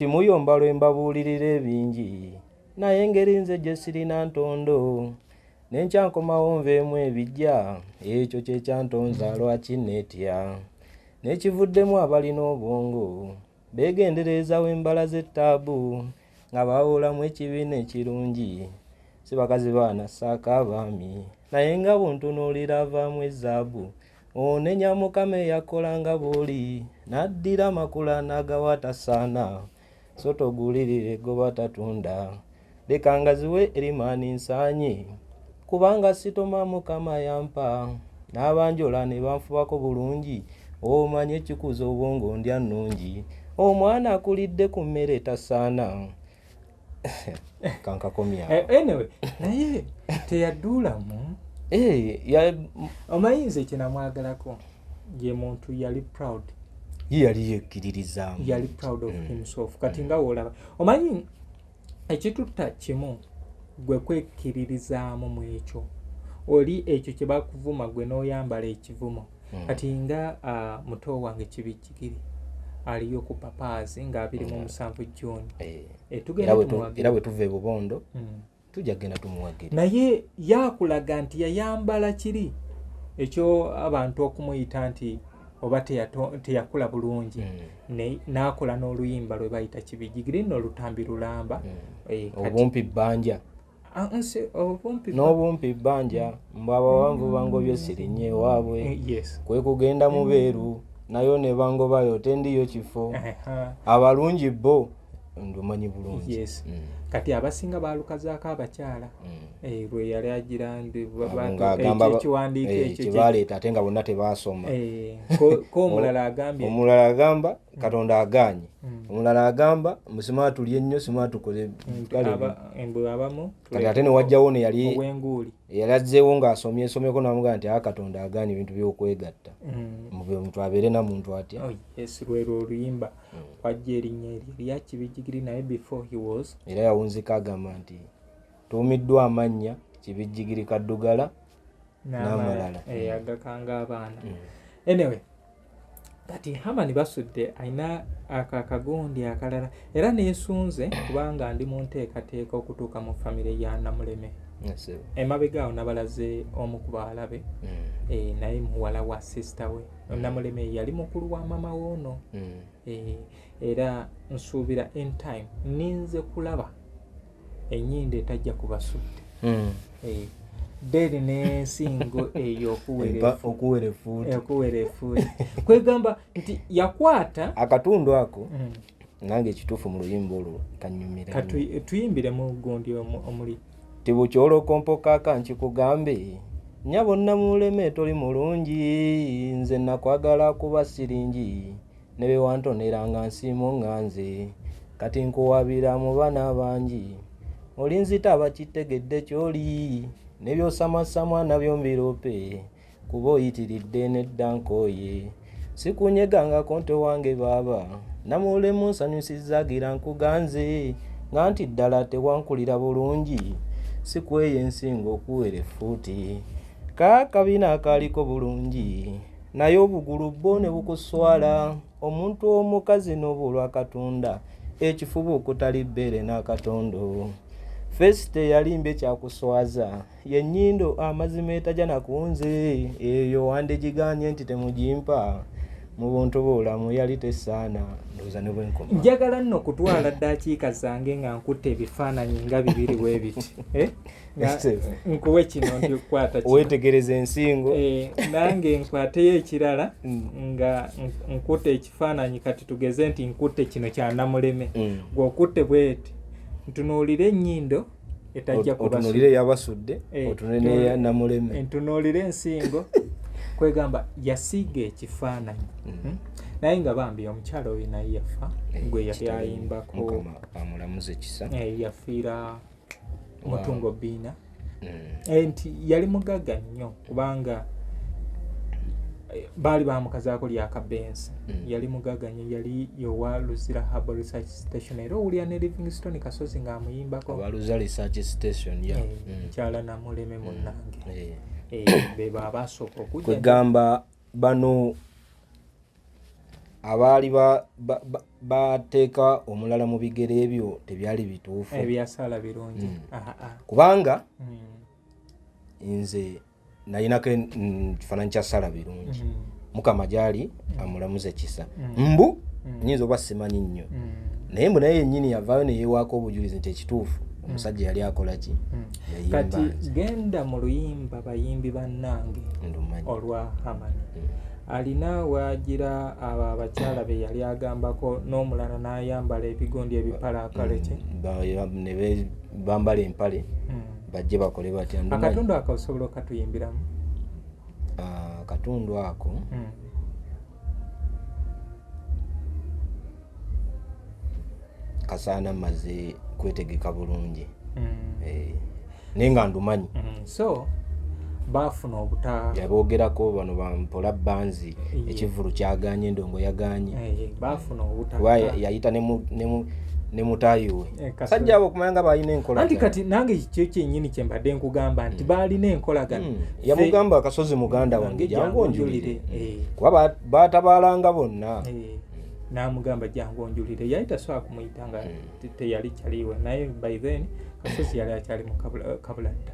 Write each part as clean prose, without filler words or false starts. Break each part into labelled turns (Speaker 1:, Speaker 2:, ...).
Speaker 1: Timuyomba lwe mbabuulirira ebingi, naye engeri nze gye sirina ntondo, n'enkya nkomawo nveemu ebijja, ekyo kye kyantonza lwaki neetya? N'ekivuddemu abalina obwongo beegendereza we mbalaze ettaabu, nga baawulamu ekibi n'ekirungi. Si bakazi baana ssaako abaami, naye nga bw'ontunuulira avaamu ezaabu. Onenya Mukama eyakola nga bw'oli, n'addira amakula n'agawa atasaana. So togulirira eggoba tatunda, leka ngaziwe erimaani nsaanye. Kubanga sitoma Mukama yampa, n'abanjola ne banfubako bulungi. Omanyi ekikuza obwongo ndya nnungi, omwana akulidde ku mmere etasaana. Kankakomya.
Speaker 2: Anyway, naye teyaduulamu. Omanyi nze kyenamwagalako ye muntu yali proud.
Speaker 1: Ye yali yekkiririzaamu.
Speaker 2: Yali proud of himself. Kati nga woolaba, omanyi ekitutta kimu gwe kwekkiririzaamu mu ekyo oli, ekyo kye bakuvuma gwe n'oyambala ekivumo. Kati nga muto wange Kibijjigiri aliyo ku Papaazi nga 27 June. Tugenda tumuwagira.
Speaker 1: Era bwe tuva e Bubondo tujja kugenda tumuwagire.
Speaker 2: Naye yakulaga nti yayambala kiri ekyo abantu okumuyita nti oba teyakula bulungi, n'akola n'oluyimba lwe bayita Kibijjigiri nno olutambi lulamba.
Speaker 1: Obumpi bbanja.
Speaker 2: Ah, nsi obumpi
Speaker 1: n'obumpi bbanja, mbw abawanvu bangobye sirinnya ewaabwe. Kwe kugenda mu beeru nayo ne bangobayo tendiyo kifo. Abalungi bo ndumanyi bulungi.
Speaker 2: Kati abasinga balukazaako abakyala. Lwe yali agira ndi
Speaker 1: Abo ng'agamba
Speaker 2: ekiwandiiko ekyo
Speaker 1: kyebaleeta ate nga bonna tebaasoma.
Speaker 2: Ko omulala agambye
Speaker 1: Omulala agamba Katonda agaanye, omulala agamba musima tulye nnyo, sima tukole. Kale
Speaker 2: Embwe abamu
Speaker 1: kati ate ne wajjawo ne yali
Speaker 2: obwenguuli
Speaker 1: eyali azzeewo ng'asomye ensomeko n'amugamba nti a Katonda agaanye ebintu by'okwegatta. Omuntu abeere na muntu atya?
Speaker 2: Oh, yes, lwerwo oluyimba kwajja erinnya eryo erya Kibijjigiri, naye before he was
Speaker 1: Era yawunzika agamba nti tuumiddwa amannya Kibijjigiri Kaddugala n'amalala.
Speaker 2: Agakanga abaana. Anyway, kati Hamani Basudde alina ako akagundi akalala, era neesunze kubanga ndi mu nteekateeka okutuuka mu famire ya Namuleme.
Speaker 1: Yes, sir.
Speaker 2: Emabega awo nabalaze omu ku bawala be, naye muwala wa sister we Namuleme yali mukulu wa mama woono. Era nsuubira in time ninze kulaba ennyindo etajja kubasudde. Then n'ensingo eyo okuwera
Speaker 1: Okuwera effuuti.
Speaker 2: Okuwera effuuti, kwegamba nti yakwata
Speaker 1: Akatundu ako nange ekituufu mu luyimba olwo kanyumira nnyo.
Speaker 2: Tuyimbire mu gundi omuli
Speaker 1: Tibukyolokompokaaka nkikugambe, nnyabo Namuleme, toli mulungi. Nze nakwagala kuba siringi, ne bye wantoneranga nsiimo ŋŋanze. Kati nkuwabira mu baana bangi, olinzita abakitegedde ky'oli, ne by'osamasama nabyo mbiroope, kuba oyitiridde nedda nkooye. Sikunyegangako nte wange baaba Namulemu, nsanyusizza gira nkuganze, nga nti ddala tewankulira bulungi. Sikweyo ensingo okuwera effuuti, kaakabina akaaliko bulungi, naye obugulu bwo ne bukuswala. Omuntu omukazi n'obulwa Katonda, ekifuba okutali bbeere n'akatondo. Fesite yalimbye kyakuswaza yennyindo, amazima etajja nakunze eyo wandigiganye nti temugimpa mu buntu bulamu yali tesaana. Ndowooza ne bwenkoma.
Speaker 2: Njagala nno kutwala ddakiika zange nga nkutte ebifaananyi nga bibiri bwe biti. Eh? Nkuwe kino nti okukwata kino.
Speaker 1: Weetegereza ensingo.
Speaker 2: Nange nkwateyo ekirala nga nkutte ekifaananyi. Kati tugeze nti nkutte kino kya Namuleme, gweokutte bweti, ntunuulire ennyindo etajja
Speaker 1: Otunuulire eyabasudde, otunule neya Namuleme.
Speaker 2: Ntunuulire ensingo. Kwegamba yasiiga ekifaananyi. Naye nga bambi omukyala oyo naye yafa, gwe yali
Speaker 1: Kitalo.
Speaker 2: ayimbako.
Speaker 1: Mukama amulamuze kisa.
Speaker 2: Yafiira Mutungo Biina. Nti yali mugagga nnyo kubanga baali bamukazaako lyakabensi. Yali mugagga nnyo, yali yowa Luzira Herbal Research Station, era owulira ne Livingstone Kasozi ng'amuyimbako.
Speaker 1: Abaluza Research Station ya
Speaker 2: Mukyala Namuleme munnange. Bebo abasooka okujja.
Speaker 1: Kwegamba bano Abaali bateeka omulala mu bigere ebyo tebyali bituufu.
Speaker 2: Ebyasala birungi.
Speaker 1: Kubanga nze nalinako kifaananyi kya Sala Birungi. Mukama gyali amulamuze kisa. Mbu nyinza oba simanyi nnyo, naye mbu naye yennyini yavaayo neyewaako obujulizi nti ekituufu omusajja yali akola ki? Yayimba.
Speaker 2: Kati
Speaker 1: nze
Speaker 2: genda mu luyimba Bayimbi Bannange
Speaker 1: ndumanyi.
Speaker 2: olwa Hamani, alina waagira abo abakyala be yali agambako n'omulala n'ayambala ebigundi ebipala akaleki.
Speaker 1: Ne bambala empale bajje bakole batya, ndumanyi.
Speaker 2: Akatundu ako osobola okatuyimbiramu?
Speaker 1: Ah, akatundu ako kasaana maze kwetegeka bulungi. Eh, naye nga ndumanyi.
Speaker 2: So baafuna obuta
Speaker 1: Yaboogerako bano bampola banzi. Ekivvulu kyaganye, endongo yaganye.
Speaker 2: Baafuna
Speaker 1: Kuba
Speaker 2: obutaka.
Speaker 1: yayita ne mutaayi we.
Speaker 2: Kasolo.
Speaker 1: Sajja abo okumanya nga balina enkola.
Speaker 2: Anti kati nange kikyo kyennyini kye mbadde nkugamba nti baalina enkolagana.
Speaker 1: Yamugamba, "Akasozi muganda wange,
Speaker 2: Wange,
Speaker 1: jangu
Speaker 2: jangu
Speaker 1: onjulire."
Speaker 2: onjulire.
Speaker 1: Kuba baatabaalanga bonna.
Speaker 2: N'amugamba jangu onjulire, yali tasobola kumuyita nga teyali kyaliwe, naye by then Kasozi yali akyali mu kabuladda.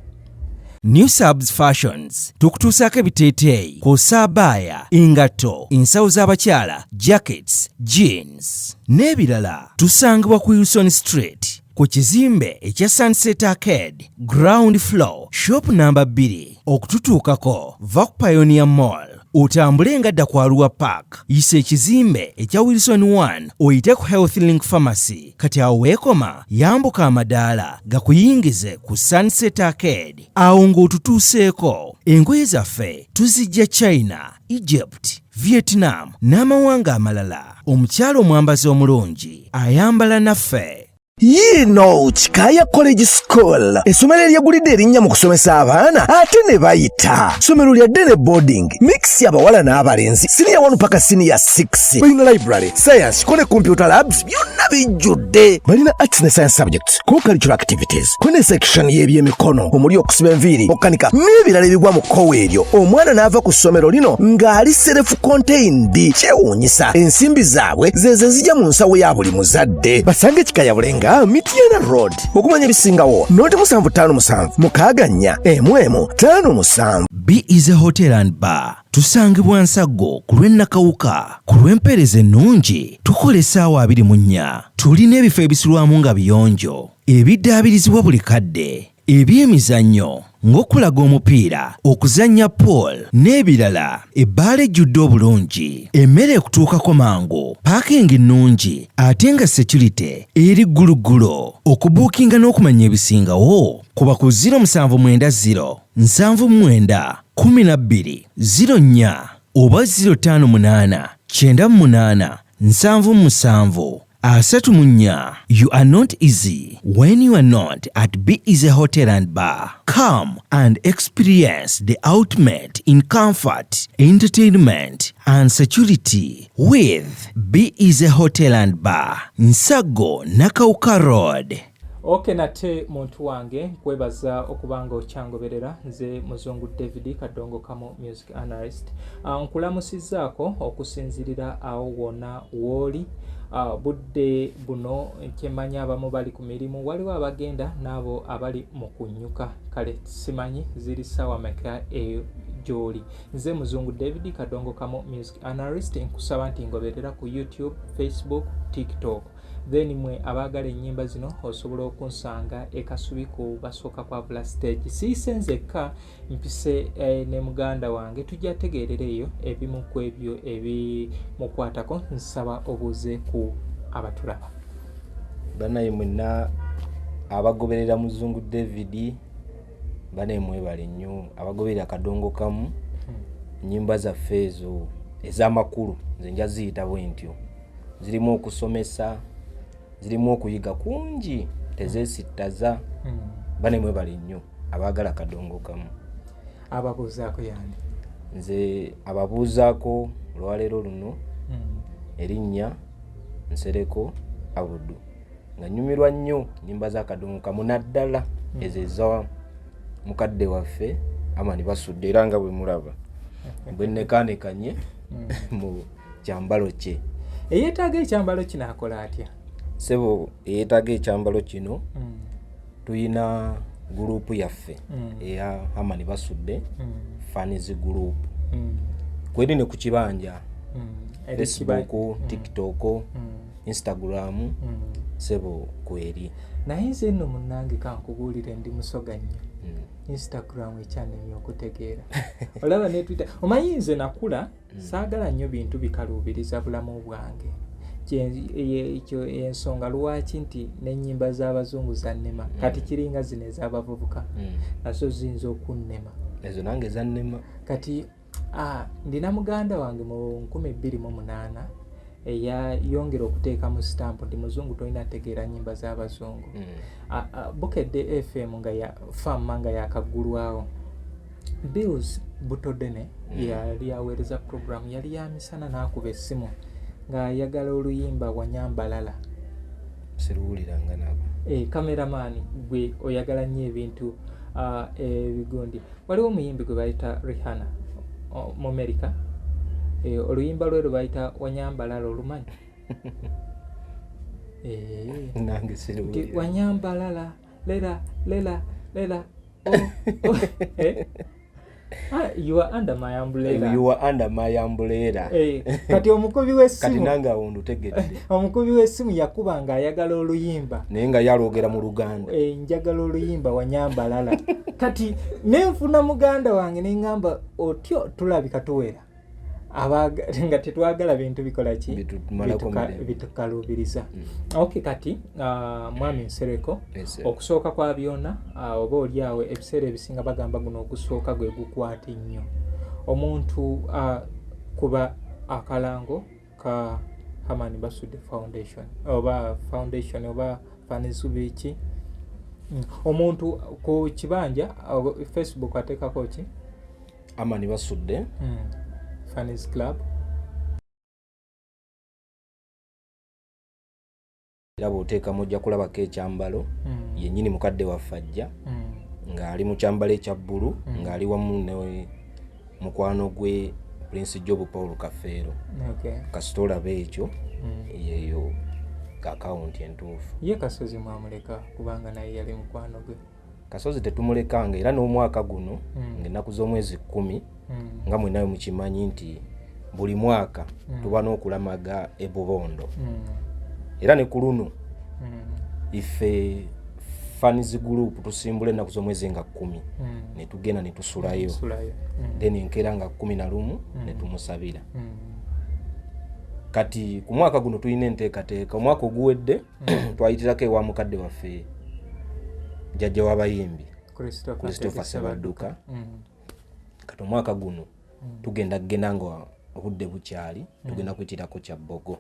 Speaker 3: New Subs Fashions tukutuusaako ebiteeteeyi kw'ossa abaaya, engatto, ensawo z'abakyala, jackets, jeans n'ebirala. Tusangibwa ku Wilson Street ku kizimbe ekya Sunset Arcade, ground floor, shop namba 2. Okututuukako, va ku Pioneer Mall otambule nga dda ku Arua Park, yisa ekizimbe ekya Wilson 1, oyite ku Health Link Pharmacy. Kati awo weekoma, yambuka amadaala gakuyingize ku Sunset Arcade. Awo ng'otutuuseeko. Engoye zaffe tuzijja China, Egypt, Vietnam n'amawanga amalala. Omukyala omwambazi omulungi ayambala naffe.
Speaker 4: Yiino Kikaaya College School, essomero eryegulidde erinnya mu kusomesa abaana ate ne bayita. Ssomero lya day ne boarding mix, abawala n'abalenzi, siniya 1 paka siniya 6. Balina library, science ko ne computer labs, byonna bijjudde. Balina arts ne science subjects, co-curricular activities, ko ne section y'ebyemikono omuli okusiba enviiri, okukanika n'ebirala ebigwa mu kkowa eryo. Omwana n'ava ku ssomero lino ng'ali self contained. Kyewuunyisa, ensimbi zaabwe zezo ezijja mu nsawo ya buli muzadde. Basange Ekikaya Bulenga, Mityana Road. Okumanya ebisingawo, noti 757 64 11 57.
Speaker 3: B is a Hotel and Bar. Tusangibwa Nsaggo ku lw'e Nakawuka. Ku lw'empeereza ennungi tukola essaawa 24. Tulina ebifo ebisulwamu nga biyonjo, ebiddaabirizibwa buli kadde, ebyemizannyo ng'okulaga omupiira, okuzannya pool n'ebirala. Ebbaala ejjudde obulungi, emmere ekutuukako mangu, parking nnungi ate nga security eri gguluggulo. Okubuukinga n'okumanya ebisingawo, kuba ku 0790 79 12 04 oba 058 98 77 34. You are not easy when you are not at Be Easy Hotel and Bar. Come and experience the ultimate in comfort, entertainment, and security with Be Easy Hotel and Bar, Nsago Nakawuka Road.
Speaker 2: Ok, nate muntu wange nkwebaza okuba nga okyangoberera. Nze Muzungu David Kadongo Kamu, music analyst. Nkulamusizzaako okusinzirira awo wonna wooli. Budde buno kyemmanyi abamu bali ku mirimu, waliwo abagenda n'abo abali mu kunyuka. Kale simanyi ziri ssaawa meka eyo gy'oli. Nze Muzungu David Kadongo Kamu, music analyst. Nkusaba nti ngoberera ku YouTube, Facebook, TikTok. Then mwe abaagala ennyimba zino osobola okunsanga ekasubi ku basooka kwavula stage. Siise nzekka, mpise ne muganda wange, tujja tegeerera eyo ebimu ku ebyo ebimukwatako. Nsaba obuuze ku abatulaba.
Speaker 1: Banaye mwenna abagoberera Muzungu David, banaye mwebale nnyo abagoberera Kadongo Kamu. Nyimba zaffe ezo ez'amakulu, nze nja ziyita bwe ntyo, zirimu okusomesa, zirimu okuyiga kungi, tezeesittaza. Bane mwebale nnyo abaagala Kadongo Kamu.
Speaker 2: Ababuuzaako yandi?
Speaker 1: Nze ababuuzaako olwaleero luno, erinnya Nsereko Abudu, nga nyumirwa nnyo nyimba za Kadongo Kamu, naddala ezo eza mukadde waffe Amani Basudde, era nga bwe mulaba bwe nnekanekanye mu kyambalo kye.
Speaker 2: Eyeetaaga ekyambalo kino akola atya?
Speaker 1: Sebo, eyeetaaga ekyambalo kino, tuyina gurupu yaffe eya Hamani Basudde Fans Group, kweri ne ku kibanja Facebook, TikTok, Instagram, sebo, kweri.
Speaker 2: Naye nze nno munnange, kankubuulire, ndi Musoga nnyo. Instagram ekyanemye okutegeera, olaba ne Twitter. Omanyi nze nakula saagala nnyo bintu bikaluubiriza bulamu bwange. Ekyo ensonga lwaki nti n'ennyimba z'abazungu zannema. Kati kiringa zino ez'abavubuka, nazo ziyinza okunnema.
Speaker 1: Ezo nange zannema.
Speaker 2: Kati ndina muganda wange mu 2008 eyayongera okuteekamu sitampu nti muzungu tolina tegeera nyimba z'abazungu. Bukedde FM nga ya fama nga yakaggulwawo, Bills Butodene yali aweereza program, yali ya misana, n'akuba essimu ng'ayagala oluyimba Wanyambalala.
Speaker 1: Siruwuliranga nabo.
Speaker 2: E, cameraman, gwe oyagala nnyo ebintu ebigundi. Waliwo omuyimbi gwe bayita Rihanna mu America, e, oluyimba lwe lwe bayita Wanyambalala, olumanyi? E,
Speaker 1: Nange
Speaker 2: nti
Speaker 1: siruwulira.
Speaker 2: Wanyambalala lela lela lela, oh, oh. Eh? Ah, you are under my umbrella.
Speaker 1: You are under my umbrella.
Speaker 2: Eh, kati omukubi
Speaker 1: Kati
Speaker 2: w'essimu,
Speaker 1: nange awo ndutegedde.
Speaker 2: Omukubi w'essimu yakuba ng'ayagala oluyimba.
Speaker 1: Naye nga yalwogera mu Luganda.
Speaker 2: Eh, njagala oluyimba Wanyambalala. Kati nenfuna muganda wange neŋŋamba otyo tulabika tuwera nga tetwagala bintu bikola ki?
Speaker 1: Bitumalako mirembe.
Speaker 2: Bitukaluubiriza. Ok, kati mwami Nsereko,
Speaker 1: Yes, sir.
Speaker 2: okusooka kwa byonna, oba oli awo ebiseera ebisinga bagamba guno ogusooka gwe gukwata ennyo omuntu, kuba akalango ka Haman Basudde Foundation oba foundation oba fans biki. Omuntu ku kibanja Facebook ateekako ki?
Speaker 1: Amani Basudde
Speaker 2: Fans Club.
Speaker 1: Era bw'oteekamu ojja kulabako ekyambalo yennyini mukadde waffe ajja ng'ali mu kyambalo ekya bbulu, ng'ali wamu ne mukwano gwe Prince Job Paul Kafeero. Kasita olaba ekyo, yeeyo akawunti entuufu.
Speaker 2: Ye Kasozi mwamuleka kubanga naye yali mukwano gwe?
Speaker 1: Kasozi tetumulekanga, era n'omwaka guno ng'ennaku z'omwezi 10, nga mwenawe mukimanyi nti buli mwaka tuba n'okulamaga e Bubondo, era ne ku luno ife fans group tusimbula ennaku z'omwezi nga 10, ne tugenda ne tusulayo.
Speaker 2: Sulayo.
Speaker 1: Then enkeera nga 11 ne tumusabira. Kati ku mwaka guno tulina enteekateeka. Omwaka oguwedde twayitirako ewa mukadde waffe, jjajja w'abayimbi,
Speaker 2: Christopher,
Speaker 1: Christopher Sebadduka. Kati omwaka guno tugenda kugenda nga obudde bukyali, tugenda kuyitirako kya Bbogo.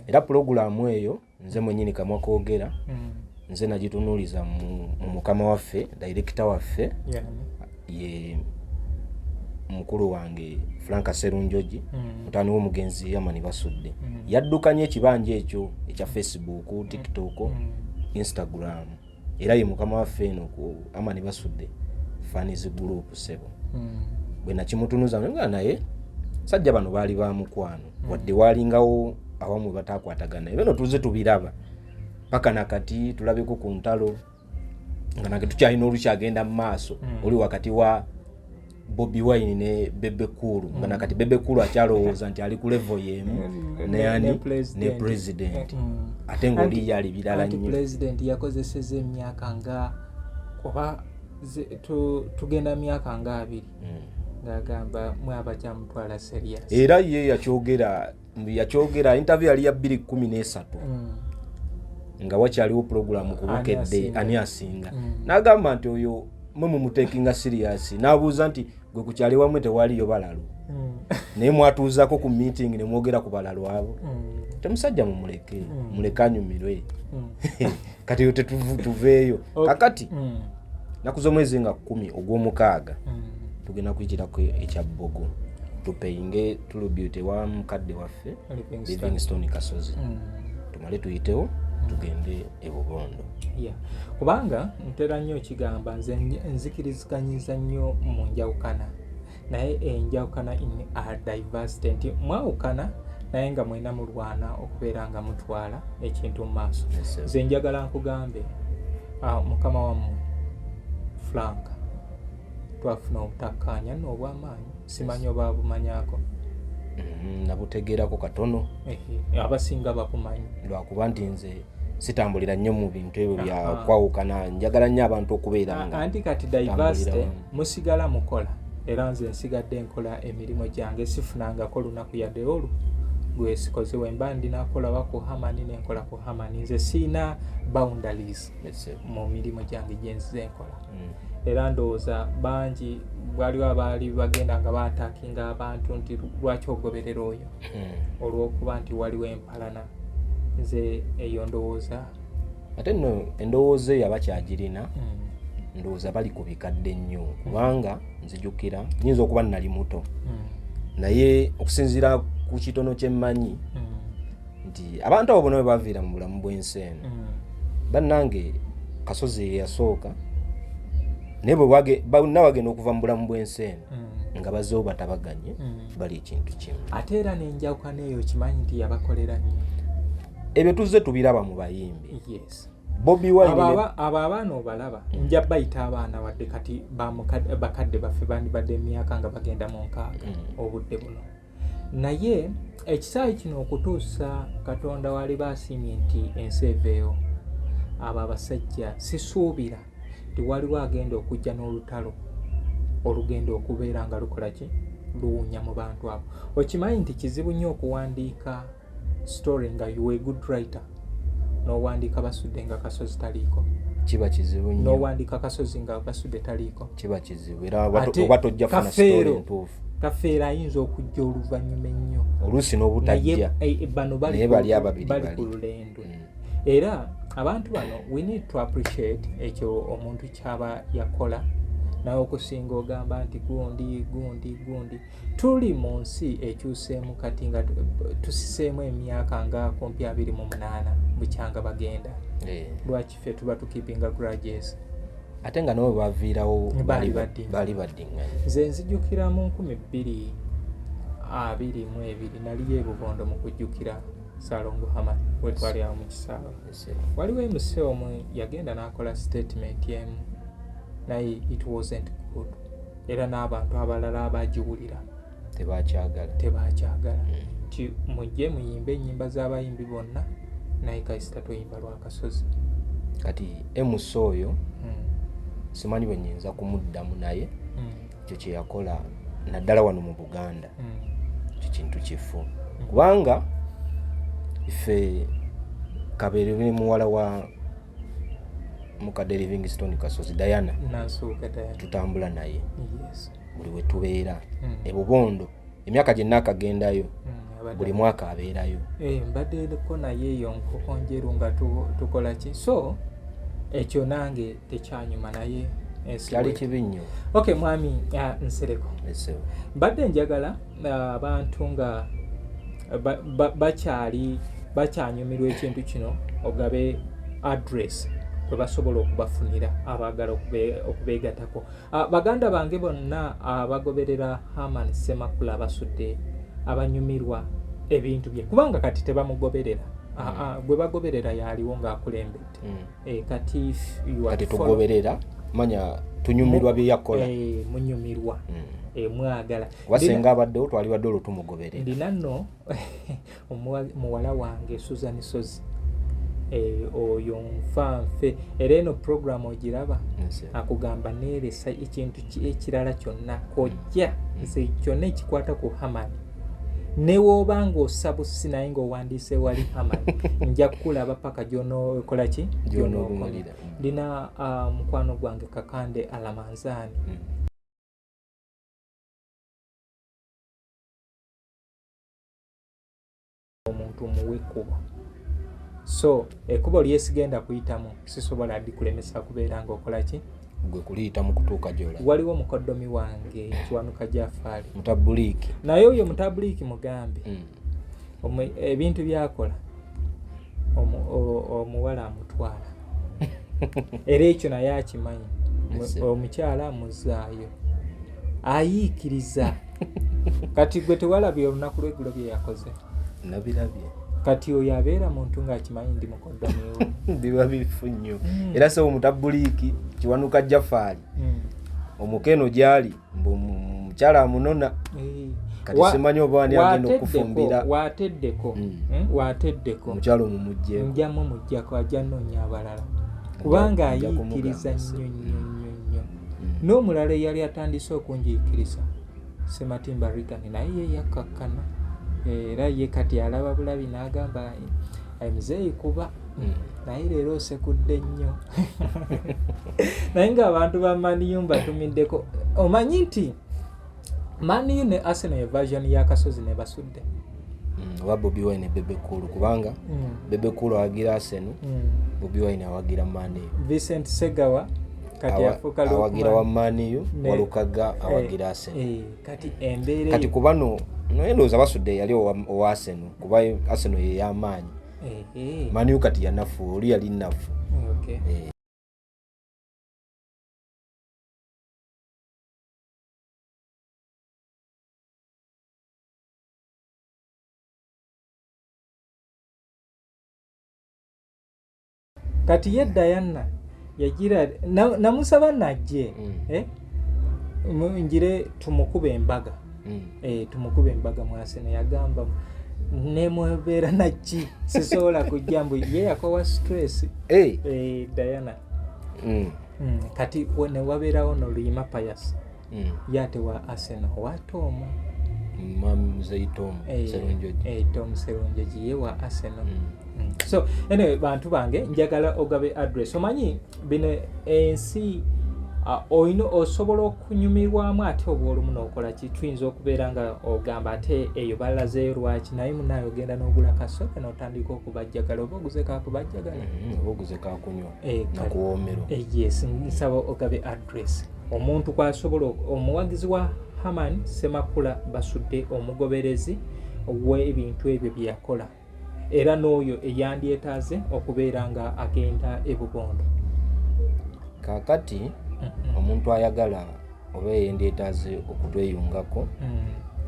Speaker 1: Era pulogulaamu eyo nze mwennyini kamwa koogera, nze nagitunuuliza mu mukama waffe, dayirekita waffe, ye mukulu wange Frank Serunjogi, mutaani w'omugenzi Amani Basudde. Yaddukanya ekibanja ekyo ekya Facebook, TikTok, Instagram, era ye mukama waffe eno ku Amani Basudde Fans Group. Sebo, bwe nakimutunuza nga naye sajja bano baali ba mukwano, wadde waalingawo awamu batakwatagana, ebyo no tuze tubiraba paka nakati. Tulabeko ku ntalo nga nage tukyalina olukyagenda mu maaso oli wakati wa Bobi Wine ne Bebe Cool, nga nakati Bebe Cool akyalowooza nti ali ku level yemu ne ani? Ne president, ate ng'oli ye ali birala
Speaker 2: Anti
Speaker 1: nnyo.
Speaker 2: President yakozeseza emyaka nga oba tugenda myaka nga 20 ng'agamba mwe abakyamutwala serious.
Speaker 1: Era ye yakyogera interview yali ya 2013 nga wakyaliwo pulogulamu ku
Speaker 2: Ani
Speaker 1: Bukedde
Speaker 2: asinga?
Speaker 1: Ani asinga, n'agamba nti oyo mwe mumutekinga serious, n'abuuza nti gwe ku kyali wamwe tewaliyo balalu, naye mwatuuzaako ku meeting ne mwogera ku balalu abo? Temusajja mumuleke, muleke anyumirwe. Kati eyo tuveeyo. Kakati naku z'omwezi nga 10 ogw'omukaaga tugenda kuyitirako ekya Bbogo, tupeyinge tribute wa mukadde waffe
Speaker 2: Livingstone.
Speaker 1: Livingstone Kasozi. Tumale tuyitewo tugende e Bubondo.
Speaker 2: Yeah. Kubanga ntera nnyo okigamba, nze nzikiriziganyiza nnyo mu njawukana, naye enjawukana in a diversity, nti mwawukana Naye nga mwena mulwana okubeera nga mutwala ekintu mu maaso. Nze njagala nkugambe, mukama wammwe Frank twafuna obutakkaanya nno obw'amaanyi, simanyi oba bumanyaako.
Speaker 1: Nabutegeerako katono.
Speaker 2: Abasinga babumanyi.
Speaker 1: Lwakuba nti nze sitambulira nnyo mu bintu ebyo byakwawukana, njagala nnyo abantu okubeera nga
Speaker 2: anti kati diversity musigala mukola, era nze nsigadde nkola emirimu gyange, sifunangako lunaku yadde olwo lwesikoze. Wemba ndinakola ku Hamani nenkola ku Hamani, nze siina boundaries mu mirimu gyange gyenzize nkola. Era ndowooza bangi waliwo abaali bagenda nga baattackinga abantu nti lwaki ogoberera oyo olw'okuba nti waliwo empalana. Nze eyo ndowooza
Speaker 1: Ate nno endowooza eyo abakyagirina ndowooza bali ku bikadde nnyo, kubanga nzijukira nyinza okuba nali muto, naye okusinziira ku kitono kyemmanyi nti abantu abo bonna bwe baviira mu bulamu bw'ensi eno, bannange, Kasozi ye yasooka, naye bwe bonna bagenda okuva mu bulamu bw'ensi eno nga bazzeewo batabaganye, bali ekintu kimu.
Speaker 2: Ate era n'enjawukana eyo kimanyi nti yabakolera nnyo.
Speaker 1: Ebyo tuzze tubiraba mu bayimbi.
Speaker 2: Yes.
Speaker 1: Bobi Wine
Speaker 2: Abo abaana obalaba, nja bayita abaana wadde kati bakadde baffe, bandibadde emyaka nga bagenda mu 60 obudde buno, naye ekisaawe kino okutuusa Katonda wali baasiimye nti ensi eveewo, abo abasajja sisuubira nti waliwo agenda okujja n'olutalo olugenda okubeera nga lukola ki, luwunya mu bantu abo. Okimanyi nti kizibu nnyo okuwandiika story nga you a good writer n'owandiika Basudde nga Kasozi taliiko.
Speaker 1: Kiba kizibu nnyo.
Speaker 2: N'owandiika Kasozi nga Basudde taliiko.
Speaker 1: Kiba kizibu, era oba tojja funa story entuufu.
Speaker 2: Kafeero ayinza okujja oluvannyuma ennyo.
Speaker 1: Oluusi n'obutajja.
Speaker 2: Naye bano
Speaker 1: Naye bali ababiri
Speaker 2: bali ku lulendo. Era abantu bano we need to appreciate ekyo omuntu kyaba yakola, nawe okusinga ogamba nti gundi gundi gundi. Tuli mu nsi ekyuseemu kati nga tusiseemu emyaka nga kumpi 28 bukyanga bagenda. Lwaki ffe tuba tukeepinga grudges?
Speaker 1: Ate nga nabo baviirawo
Speaker 2: baali
Speaker 1: baali baddiŋŋanye.
Speaker 2: Nze nzijukira mu 2022 naliyo ebubondo mu kujjukira Salongo Haman, wetwali awo mu kisaawe. Waliwo emuse omu yagenda n'akola statement emu, naye it wasn't good, era n'abantu abalala abagiwulira
Speaker 1: tebakyagala.
Speaker 2: Tebakyagala nti mujje muyimbe ennyimba z'abayimbi bonna, naye kasita toyimba lwa Kasozi.
Speaker 1: Kati emusa oyo simanyi bwe nyinza kumuddamu, naye ekyo kye yakola naddala wano mu Buganda, ekyo kintu kifu, kubanga ffe kabeere muwala wa mukadde Livingstone Kasozi, Diana.
Speaker 2: Nansuuka Diana.
Speaker 1: Tutambula naye buli we tubeera ebubondo, emyaka gye naakagendayo, buli mwaka abeerayo.
Speaker 2: Eh, mbaddeko naye eyo nkoko njeru nga tukola ki, so ekyo nange tekyanyuma, naye ensi
Speaker 1: kyali
Speaker 2: bwetyo.
Speaker 1: Kibi nnyo.
Speaker 2: Okay, mwami Nsereko,
Speaker 1: Esebo.
Speaker 2: mbadde njagala abantu nga bakyali bakyanyumirwa ekintu kino, ogabe address kwe basobola okubafunira abaagala okubeegatako. Baganda bange bonna abagoberera Haman Semakula Basudde, abanyumirwa ebintu bye, kubanga kati tebamugoberera. Gwe bagoberera yaliwo ng'akulembedde. Kati if you are
Speaker 1: Kati
Speaker 2: to follow-
Speaker 1: tugoberera, manya tunyumirwa bye yakola.
Speaker 2: Munyumirwa, mwagala.
Speaker 1: Kuba senga abaddewo twalibadde olwo tumugoberera.
Speaker 2: Ndina nno muwala wange Susan Sozi, oyo nfa nfe, era eno program ogiraba, akugamba neeresa ekintu ekirala kyonna kojja nze kyonna ekikwata ku Haman, newooba ng'osabusi naye ng'owandiise wali Haman, nja kukulaba paka gyonookola ki, gy'onookoma.
Speaker 1: Gy'onoowulira.
Speaker 2: Ndina mukwano gwange Kakande Alamanzaani. Omuntu muwe ekkubo, so ekkubo lyesigenda kuyitamu sisobola dikulemesa kubeera ng'okola ki.
Speaker 1: Gwe kuliyita mu kutuuka gy'ola.
Speaker 2: Waliwo mukoddomi wange Kiwanuka Jafaali.
Speaker 1: Mutabuliiki.
Speaker 2: Naye oyo mutabuliiki mugambe ebintu byakola omuwala amutwala, era ekyo naye akimanyi.
Speaker 1: Yes.
Speaker 2: Omukyala amuzaayo ayiikiriza. Kati gwe tewalabye olunaku lweggulo bye yakoze?
Speaker 1: Nabirabye.
Speaker 2: Kati oyo abeera muntu ng'akimanyi ndi mukoddomiwo.
Speaker 1: Biba bifu nnyo. Era sebo mutabuliiki Kiwanuka Jafaali omukeeno gyali mbu omukyala amunona. Kati simanyi oba ani agenda okufumbira.
Speaker 2: Wateddeko. Wateddeko.
Speaker 1: Omukyala omumuggyeko.
Speaker 2: Njamu muggyako, ajja nnoonya abalala. Kubanga
Speaker 1: Nja
Speaker 2: ayiikiriza
Speaker 1: kumugamba.
Speaker 2: nnyo nnyo nnyo nnyo. N'omulala eyali atandise okunjiikiriza, Sematimba Reagan, naye ye yakkakkana. Era ye kati alaba bulabi n'agamba, muzeeyi kuba naye leero osekudde nnyo. Naye ng'abantu ba Man U mbatumiddeko. Omanyi nti Man U ne Arsenal ye version ya Kasozi ne Basudde.
Speaker 1: Oba Bobi Wine ne Bebe Cool, kubanga Bebe Cool awagira Arsenal, Bobi Wine awagira Man U.
Speaker 2: Vincent Segawa kati afuuka
Speaker 1: Awagira wa
Speaker 2: Lukman.
Speaker 1: Man U, Walukaga awagira Arsenal.
Speaker 2: Kati embeera
Speaker 1: Kati ku bano naye ndowooza Basudde yali owa Arsenal, kuba Arsenal ye y'amaanyi. Man U kati yanafu, oli yali nafu.
Speaker 2: Kati ye Diana yagira namusaba najje, njire tumukube embaga. Tumukube embaga mu Arsenal. Yagamba nemwebeera naki sisobola kujja, mbu ye yakowa stress. Diana. Kati ne wabeerawo noluyima Pius. Ye ate wa Arsenal wa Tom.
Speaker 1: Mwami Muzeyi Tom Serunjogi.
Speaker 2: Tom Serunjogi ye wa Arsenal. So anyway, bantu bange, njagala ogabe address. Omanyi bino ensi oyina osobola okunyumirwamu ate obwolumu n'okola ki, tuyinza okubeera nga ogamba ate eyo balazeeyo lwaki, naye munaye ogenda n'ogula kasoda n'otandika okubajjagala, oba oguze kakubajjagala.
Speaker 1: Oba oguze kakunywa nakuwoomerwa.
Speaker 2: Yes, nsaba ogabe address omuntu kwasobola omuwagizi wa Herman Semakula Basudde, omugoberezi w'ebintu ebyo bye yakola, era n'oyo eyandyetaaze okubeera nga agenda e Bubondo.
Speaker 1: Kaakati omuntu ayagala oba eyendyetaaze okutweyungako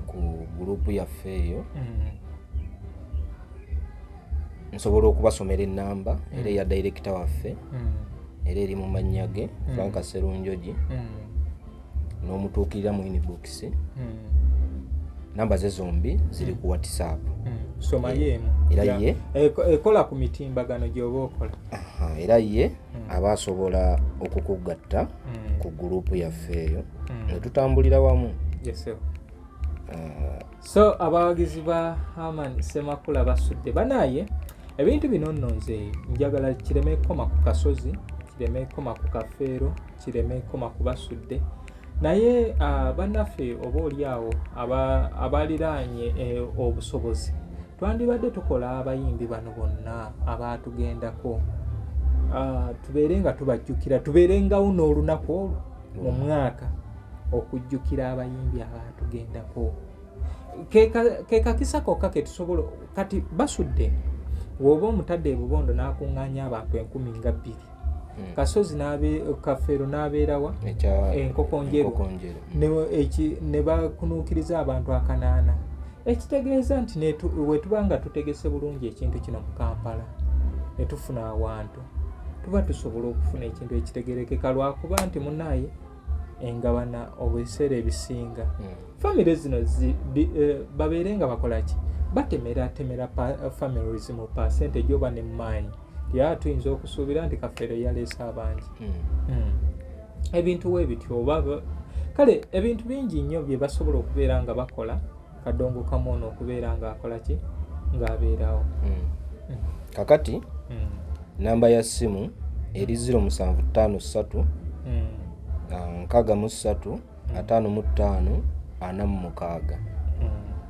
Speaker 1: ku gurupu yaffe eyo, nsobola okubasomera ennamba era eya dayirekita waffe, era eri mu mannya ge, Frank Serunjogi, n'omutuukirira mu inbox. Namba ze zombi ziri ku WhatsApp.
Speaker 2: Somayo emu.
Speaker 1: Era ye
Speaker 2: Ekola ku mitimbagano gy'oba okola.
Speaker 1: Aha, era ye aba asobola okukugatta ku gurupu yaffe eyo ne tutambulira wamu.
Speaker 2: Yes, sir. So abawagizi ba Herman Semakula Basudde, banaye ebintu bino nno nze njagala kireme kukoma ku Kasozi, kireme kukoma ku Kafeero, kireme kukoma ku Basudde, naye bannaffe oba oli awo abaliraanye obusobozi, twandibadde tukola abayimbi bano bonna abaatugendako, tubeere nga tubajjukira, tubeerengawo n'olunaku olwo mu mwaka okujjukira abayimbi abaatugendako. Ke kakisa kokka ke tusobola. Kati Basudde bw'oba omutadde ebubondo n'akuŋŋaanya abantu 20,000, Kasozi Kafeero n'abeerawa Enkoko Njeru,
Speaker 1: Enkoko Njeru.
Speaker 2: Ne bakunuukiriza abantu 800, ekitegeeza nti we tuba nga tutegese bulungi ekintu kino mu Kampala ne tufuna awantu, tuba tusobola okufuna ekintu ekitegerekeka, lwakuba nti munaaye engabana obuseera ebisinga famire zino babeere nga bakola ki, batemeratemera families mu percentage oba ne mumaanyi ya tuyinza okusuubira nti Kafeero yaleese abangi. Ebintu we bityo oba kale ebintu bingi nnyo bye basobola okubeera nga bakola, kadongo kamu ono okubeera ng'akola ki, ng'abeerawo.
Speaker 1: Kakati namba ya ssimu eri 0753 63 55 46.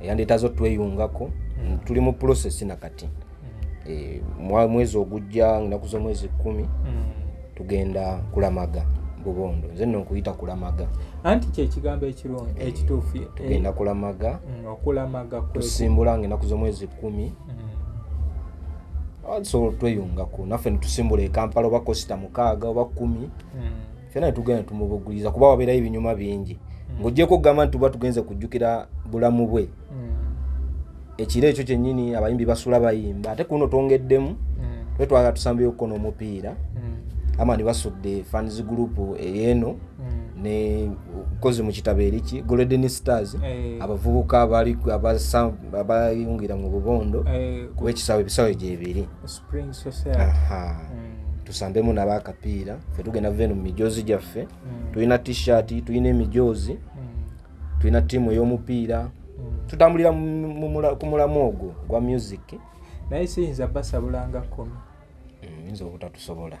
Speaker 1: Eyandeetaze otweyungako, tuli mu process nakati. Mwezi ogujja, ennaku z'omwezi 10, tugenda kulamaga Bubondo. Nze nno nkuyita kulamaga.
Speaker 2: Anti kyekigambo ekirungi ekituufu.
Speaker 1: Tugenda kulamaga.
Speaker 2: Okulamaga
Speaker 1: Tusimbula nga ennaku z'omwezi 10. Tusobola otweyungako naffe netusimbula e Kampala oba kosita 6 oba 10, fena netugenda tumubuguliza, kuba wabeerayo ebinyuma bingi ng'ogyeko okugamba nti tuba tugenze kujjukira bulamu bwe. Ekiro ekyo kyennyini abayimbi basula bayimba, ate kuno twongeddemu twe twagala tusambeyo okuko n'omupiira. Amani basudde fans group eyeno ne kozi mu kitabo eriki Golden Stars, abavubuka abali abayungira mu bubondo, kuba ekisawe ebisawe gyebiri.
Speaker 2: Spring Society.
Speaker 1: Aha. Tusambemu nabo akapiira. Ffe tugenda veno mu mijoozi gyaffe, tulina T-shirt, tulina emijoozi, tulina ttiimu ey'omupiira. Tutambulira ku mulamu ogwo gwa music.
Speaker 2: Naye siyinza basabulanga kkomi.
Speaker 1: Oyinza obutatusobola.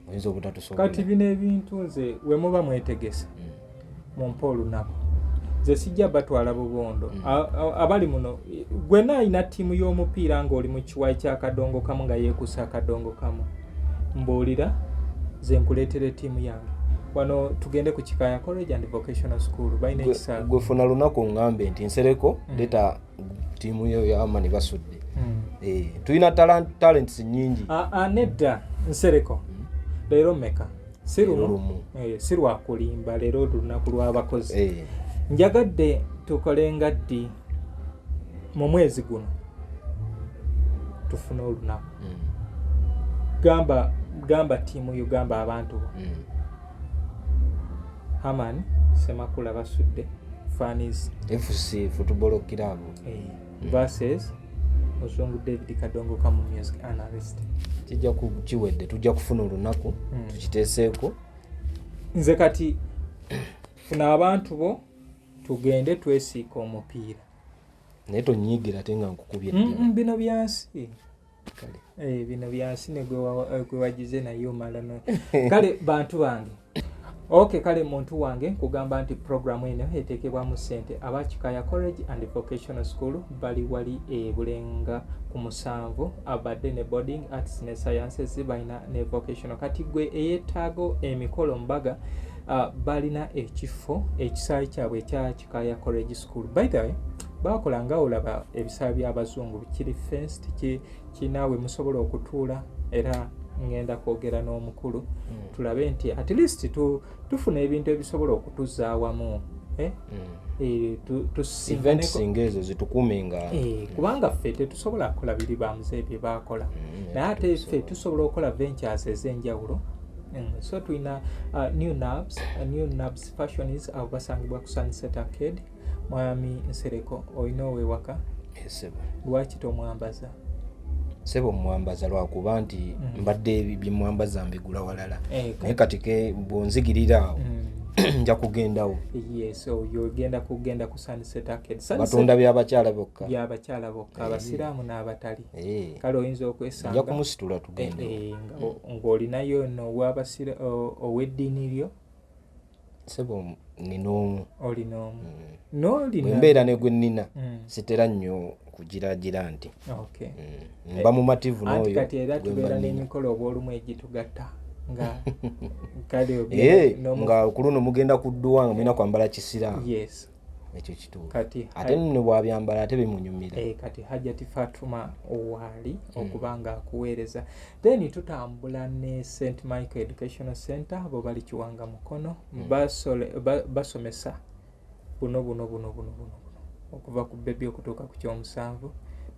Speaker 1: Oyinza obutatusobola.
Speaker 2: Kati bino ebintu nze we muba mwetegese, mumpe olunaku, nze sijja batwala bubondo. Abali muno, gwena alina ttiimu y'omupiira ng'oli mu kiwayi ky'akadongo kamu nga yeekusa akadongo kamu, mbuulira, nze nkuleetera ettiimu yange wano, tugende ku Kikaya College and Vocational School, balina ekisaawe.
Speaker 1: Gwe funa lunaku ngambe nti Nsereko, leeta ttiimu yo yamani basudde. Eh, tulina talents nyingi.
Speaker 2: Ah, ah, nedda Nsereko, leero mmeka? Si
Speaker 1: Leero
Speaker 2: lumu.
Speaker 1: Lumu.
Speaker 2: Eh, si lwakulimba, leero lunaku lw'abakozi. Njagadde tukole nga ddi mu mwezi guno, tufune olunaku. Gamba, gamba ttiimu yo, gamba abantu bo. Haman Semakula Basudde fans
Speaker 1: FC Football Club
Speaker 2: versus Muzungu David Kadongo Kamu music analyst.
Speaker 1: Kijja kiwedde, tujja kufuna olunaku tukiteeseeko.
Speaker 2: Nze kati funa abantu bo, tugende twesiika omupiira.
Speaker 1: Naye tonyiigira ate nga nkukubye.
Speaker 2: Bino byansi.
Speaker 1: Kale.
Speaker 2: Eh, bino byansi ne gwe wagize naye omala no. Kale bantu bange, ok, kale muntu wange, nkugamba nti programu eno eteekebwamu ssente aba Kikaya College and Vocational School, bali wali e Bulenga ku 7, abadde ne boarding, arts ne sciences, balina ne vocational. Kati gwe eyeetaaga emikolo, mbaga, balina ekifo, ekisaawe kyabwe ekya Kikaya College School. By the way, bakola nga olaba ebisaawe by'abazungu, kiri fenced, kinaawe musobola okutuula. Era ngenda kwogera n'omukulu tulabe nti at least tufuna ebintu ebisobola okutuzza awamu, eh? Eh, tusisinkaneko.
Speaker 1: Events ng'ezo zitukuume nga
Speaker 2: Eh, kubanga ffe tetusobola kukola biri bamuze bye bakola, naye ate ffe tusobola okukola ventures ez'enjawulo. So tulina New Nabs Fashions, abo basangibwa ku Sunset Arcade. Mwami Nsereko, olina owewaka?
Speaker 1: Eh, sebo.
Speaker 2: Lwaki tomwambaza?
Speaker 1: Sebo, mwambaza lwakuba nti mbadde byemwambaza mbigula walala.
Speaker 2: Eh,
Speaker 1: naye kati ke bwonzigirira awo, nja kugendawo.
Speaker 2: Yes, oyo ogenda kugenda ku Sunset Arcade.
Speaker 1: Batunda byabakyala bokka.
Speaker 2: Byabakyala bokka, abasiraamu n'abatali.
Speaker 1: Eh,
Speaker 2: kale oyinza
Speaker 1: nja
Speaker 2: okwesanga
Speaker 1: kumusitula tugende.
Speaker 2: Eh, ng'olinayo no ow'eddiini lyo.
Speaker 1: Sebo, nina omu.
Speaker 2: Olina omu n'olina.
Speaker 1: Bwe mbeera ne gwe nnina, sitera nnyo kugiragira nti mba mumativu
Speaker 2: Anti
Speaker 1: n'oyo
Speaker 2: kati era
Speaker 1: gwe mba
Speaker 2: tubeera
Speaker 1: nnina.
Speaker 2: n'emikolo obwolumu egitugatta nga kale
Speaker 1: Eh, nga ku luno mugenda ku dduwa nga mulina kwambala kisiraamu.
Speaker 2: Yes.
Speaker 1: Ekyo kituufu.
Speaker 2: Kati
Speaker 1: ate nno bwabyambala ate bimunyumira.
Speaker 2: Eh, kati Hajati Fatuma owaali okuba nga akuweereza. Then tutambula ne St Michael Educational Center, bo bali Kiwanga Mukono. Basomesa buno buno buno buno buno buno okuva ku baby okutuuka ku kyomusanvu.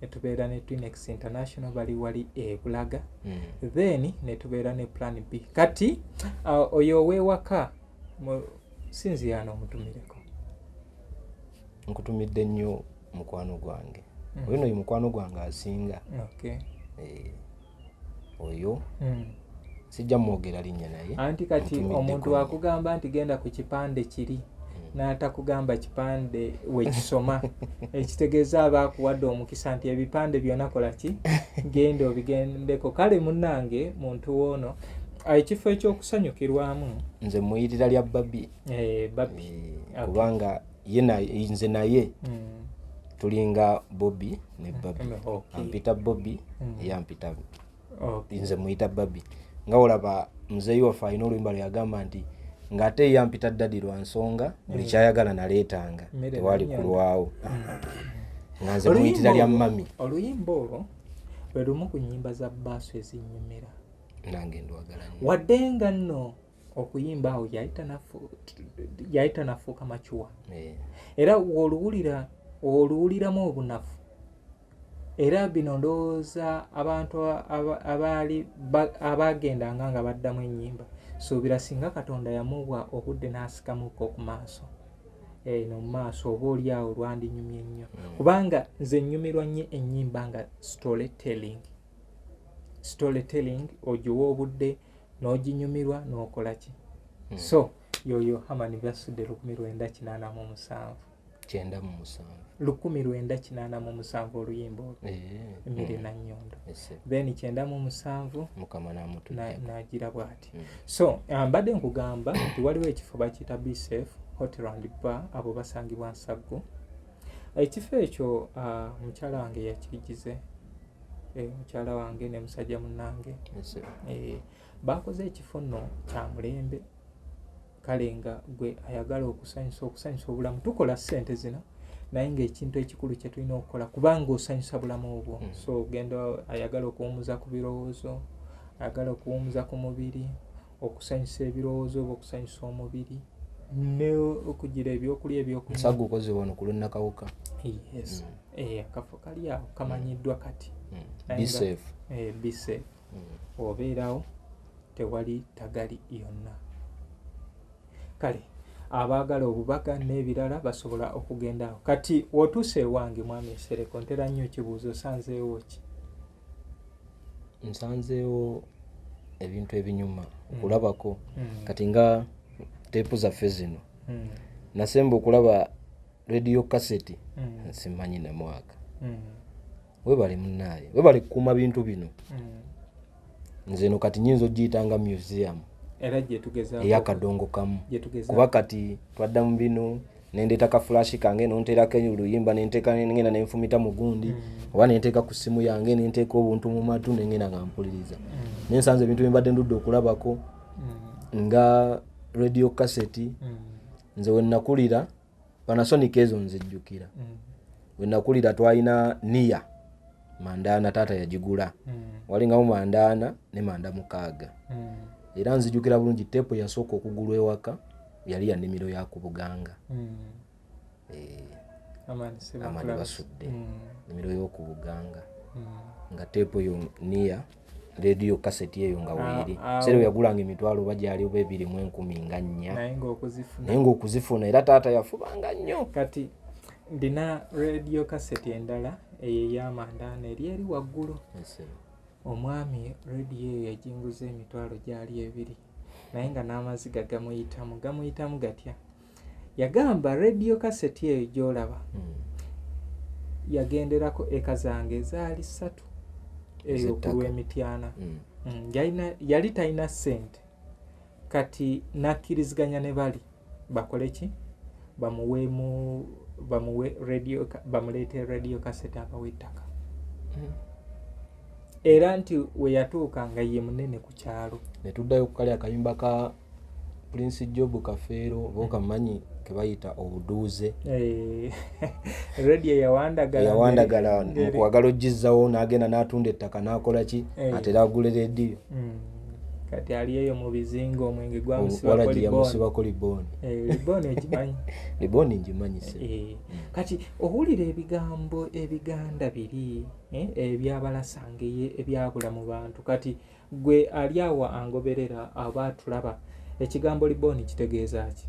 Speaker 2: Ne tubeera ne Twinex International, bali wali e Bulaga. Then ne tubeera ne Plan B. Kati oyo ow'ewaka sinziyaano omutumireko.
Speaker 1: Nkutumidde nnyo mukwano gwange. Oyo no ye mukwano gwange asinga. Eh, oyo sijja mwogera linnya, naye
Speaker 2: Anti kati
Speaker 1: ntumiddeko
Speaker 2: omuntu
Speaker 1: nnyo.
Speaker 2: akugamba nti genda ku kipande kiri, n'atakugamba kipande wekisoma, ekitegeeza aba akuwadde omukisa nti ebipande byonna kola ki, genda obigendeko. Kale munnange, muntu woono, ekifo ekyokusanyukirwamu.
Speaker 1: Nze muyitira lya Babi.
Speaker 2: Eh, Babi.
Speaker 1: Eh, kubanga ye nze naye tulinga Bobi ne Babi. Ampita Bobi, ye ampita nze muyita Babi. Nga olaba muzeeyi waffe alina oluyimba lwe yagamba nti ng'ate ye ampita daddy lwa nsonga buli kyayagala naleetanga,
Speaker 2: Mmere
Speaker 1: tewali
Speaker 2: nannyana.
Speaker 1: kulwawo, nga nze muyitira lya mummy.
Speaker 2: Oluyimba olwo lwe lumu ku nnyimba za Baaso ezinnyumira.
Speaker 1: Nange ndwagala nnyo.
Speaker 2: Wadde nga nno okuyimba awo yali tanafuuka mature.
Speaker 1: Eh,
Speaker 2: Era w'oluwulira, oluwuliramu obunafu. Era bino ndowooza abantu abaali abagendanga nga baddamu ennyimba, suubira singa Katonda yamuwa obudde n'asikamuko ku maaso eno mu maaso, oba oli awo lwandinyumye nnyo, kubanga nze nnyumirwa nnyo ennyimba nga storytelling ogiwa obudde n'oginyumirwa n'okola ki. So yoyo Herman Basudde, 1987.
Speaker 1: 97.
Speaker 2: 1987, oluyimba olwo Emire Nannyondo. Then 97
Speaker 1: Mukama n'amutujjako.
Speaker 2: N'agira bw'ati. So mbadde nkugamba nti waliwo ekifo bakiyita Bsf Hotel and Bar, abo basangibwa Nsaggu. Ekifo ekyo mukyala wange yakirigize, mukyala wange ne musajja munnange. Bakoze ekifo nno kya mulembe. Kale nga gwe ayagala okusanyusa obulamu, tukola ssente zino, naye ngaekintu ekikulu kye tulina okukola, kubanga osanyusa bulamu obwo. So ogenda, ayagala okuwumuza ku birowoozo, ayagala okuwumuza ku mubiri, okusanyusa ebirowoozo oba okusanyusa omubiri, ne okugira ebyokulya, ebyokunywa.
Speaker 1: Nsaggu kozi wano ku lwennakawuka.
Speaker 2: Yes. Akafo kali awo kamanyiddwa kati. Naye
Speaker 1: Be safe.
Speaker 2: Be safe. Obeerawo tewali tagali yonna. Kale abaagala obubaga n'ebirala basobola okugenda awo. Kati wotuuse ewange, mwami Esereko, ntera nnyo ekibuuzo, osanzeewo ki?
Speaker 1: Nsanzeewo ebintu ebinyuma okulabako. Kati nga teepu zaffe zino, nasemba okulaba radio kaseti nsimanyi ne mwaka. Webale munnaaye, webale kukuuma bintu bino. Nze no kati nyinza ogiyita nga museum.
Speaker 2: Era gyetugezaako.
Speaker 1: Eyakadongo kamu.
Speaker 2: Gyetugezaako.
Speaker 1: Kuba kati twadda mu bino, nendeeta ka flash kange, nonteerako oluyimba, nenteeka, nengenda nenfumita mu gundi, oba nenteeka ku ssimu yange, nenteeka obuntu mu matu, nengenda nga mpuliriza. Nensanze ebintu byembadde ndudde okulabako, nga radio kaseti. Nze wenakulira Panasonic ezo nzijjukira. Wenakulira twalina niya mandaana, taata yagigula. Walingamu mandaana ne manda 6. Era nzijukira bulungi teepu yasooka okugulwa ewaka yali ya nnimiro ya ku Buganga.
Speaker 2: Amani Ssemakula.
Speaker 1: Amani Basudde. Nnimiro y'oku Buganga, nga teepu eyo niya radio kaseti eyo nga weeri. Seera we yagulanga emitwalo oba gyali oba 4,000 nga.
Speaker 2: Naye ng'okuzifuna.
Speaker 1: Naye ng'okuzifuna, era taata yafubanga nnyo.
Speaker 2: Kati ndina radio kaseti endala eyo ey'amandaana eri eri waggulu. Omwami rediyo eyo yaginguza emitwalo gyali 2, naye nga n'amaziga gamuyitamu, gamuyitamu gatya. Yagamba rediyo kaseti eyo gy'olaba yagenderako eka zange ezaali 3 eyo
Speaker 1: Ez'ettaka.
Speaker 2: ku lw'Emityana. Yali talina ssente, kati nakkiriziganya ne bali bakole ki, bamuweemu, bamuwe radio, bamuleete radio cassette, abawe ettaka. Era nti we yatuuka nga ye munene ku kyalo.
Speaker 1: Ne tuddayo ku kali akayimba ka Prince Job Kafeero, oba okamanyi, ke bayita Obuduuze.
Speaker 2: Radio yawandagala.
Speaker 1: Yawandagala mukwagala ogizzawo, n'agenda n'atunda ettaka, n'akola ki, atera agule rediyo.
Speaker 2: Kati ali eyo mu bizinga, omwenge gwamusibako.
Speaker 1: Walagi.
Speaker 2: Libooni.
Speaker 1: Yamusibako libooni.
Speaker 2: Libooni ogimanyi?
Speaker 1: Libooni ngimanyi se.
Speaker 2: Kati owulira ebigambo ebiganda biri, ebyabalasangeye ebyabula mu bantu. Kati gwe ali awo angoberera aba atulaba, ekigambo libooni kitegeeza ki?